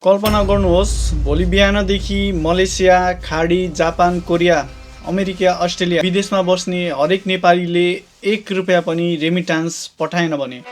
कल्पना गर्नुहोस् भोलि बिहानदेखि मलेसिया, खाडी, जापान, कोरिया, अमेरिका, अस्ट्रेलिया विदेशमा बस्ने हरेक नेपालीले 1 रुपैयाँ पनि रेमिटान्स पठाएन भने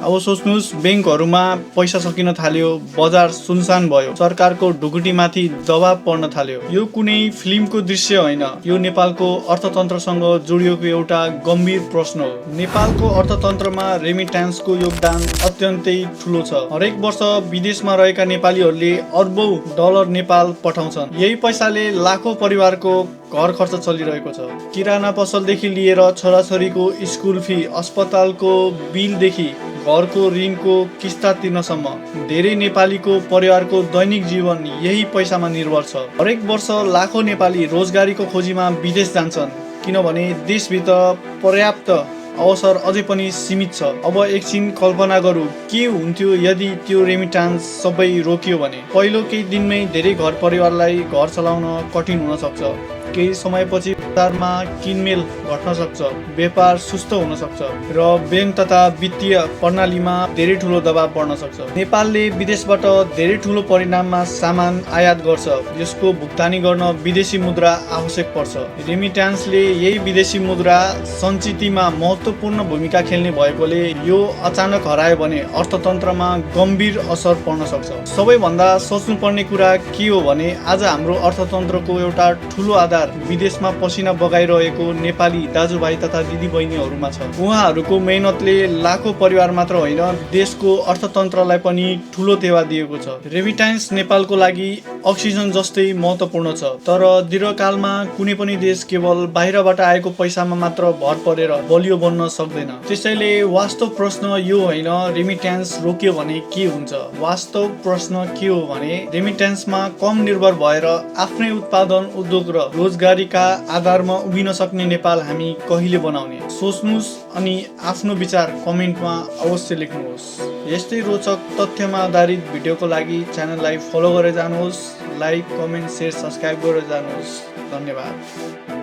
अब सोच्नुस् बैंकहरुमा पैसा सकिन थाल्यो, बजार सुनसान भयो, सरकारको ढुकुटीमाथि दबाव पर्न थाल्यो। यो कुनै फिल्मको दृश्य होइन, यो नेपालको अर्थतन्त्रसँग जोडिएको एउटा गम्भीर प्रश्न हो। नेपालको अर्थतन्त्रमा रेमिटान्सको योगदान अत्यन्तै ठूलो छ। हरेक वर्ष विदेशमा रहेका नेपालीहरूले अर्बौं डलर नेपाल पठाउँछन्। यही पैसाले लाखौं परिवारको घर खर्च चलिरहेको छ। किराना पसलदेखि लिएर छोराछोरीको स्कुल फी, अस्पतालको बिलदेखि घरको ऋणको किस्ता तिर्नसम्म धेरै नेपालीको परिवारको दैनिक जीवन यही पैसामा निर्भर छ। हरेक वर्ष लाखौं नेपाली रोजगारीको खोजीमा विदेश जान्छन् किनभने देशभित्र पर्याप्त अवसर अझै पनि सीमित छ। अब एकछिन कल्पना गरौँ के हुन्थ्यो यदि त्यो रेमिटान्स सबै रोकियो भने। पहिलो केही दिनमै धेरै घर परिवारलाई घर चलाउन कठिन हुन सक्छ। केही समयपछि बजारमा किनमेल घट्न सक्छ, व्यापार सुस्त हुन सक्छ र बैंक तथा वित्तीय प्रणालीमा धेरै ठूलो दबाव पर्न सक्छ। नेपालले विदेशबाट धेरै ठूलो परिमाणमा सामान आयात गर्छ। यसको भुक्तानी गर्न विदेशी मुद्रा आवश्यक पर्छ। रेमिटान्सले यही विदेशी मुद्रा सञ्चितमा महत्त्वपूर्ण भूमिका खेल्ने भएकोले यो अचानक हरायो भने अर्थतन्त्रमा गम्भीर असर पर्न सक्छ। सबैभन्दा सोच्नुपर्ने कुरा के हो भने आज हाम्रो अर्थतन्त्रको एउटा ठूलो आधार विदेशमा पसिना बगाइरहेको नेपाली दाजुभाइ तथा दिदीबहिनीहरूमा छ। उहाँहरूको मेहनतले लाखौं परिवार मात्र होइन देशको अर्थतन्त्रलाई पनि ठूलो टेवा दिएको छ। रेमिटान्स नेपालको लागि अक्सिजन जस्तै महत्त्वपूर्ण छ, तर दीर्घकालमा कुनै पनि देश केवल बाहिरबाट आएको पैसामा मात्र भर परेर बलियो बन्न सक्दैन। त्यसैले वास्तव प्रश्न यो होइन रेमिटान्स रोकियो भने के हुन्छ। वास्तव प्रश्न के हो भने रेमिटान्समा कम निर्भर भएर आफ्नै उत्पादन, उद्योग र रोजगारीका आधारमा उभिन सक्ने नेपाल हामी कहिले बनाउने। सोच्नुस् अनि आफ्नो विचार कमेन्टमा अवश्य लेख्नुहोस्। यस्तै रोचक तथ्यमा आधारित भिडियोको लागि च्यानललाई फलो गरेर जानुहोस्। लाइक, कमेन्ट, शेयर, सब्स्क्राइब गरेर जानुहोस्। धन्यवाद।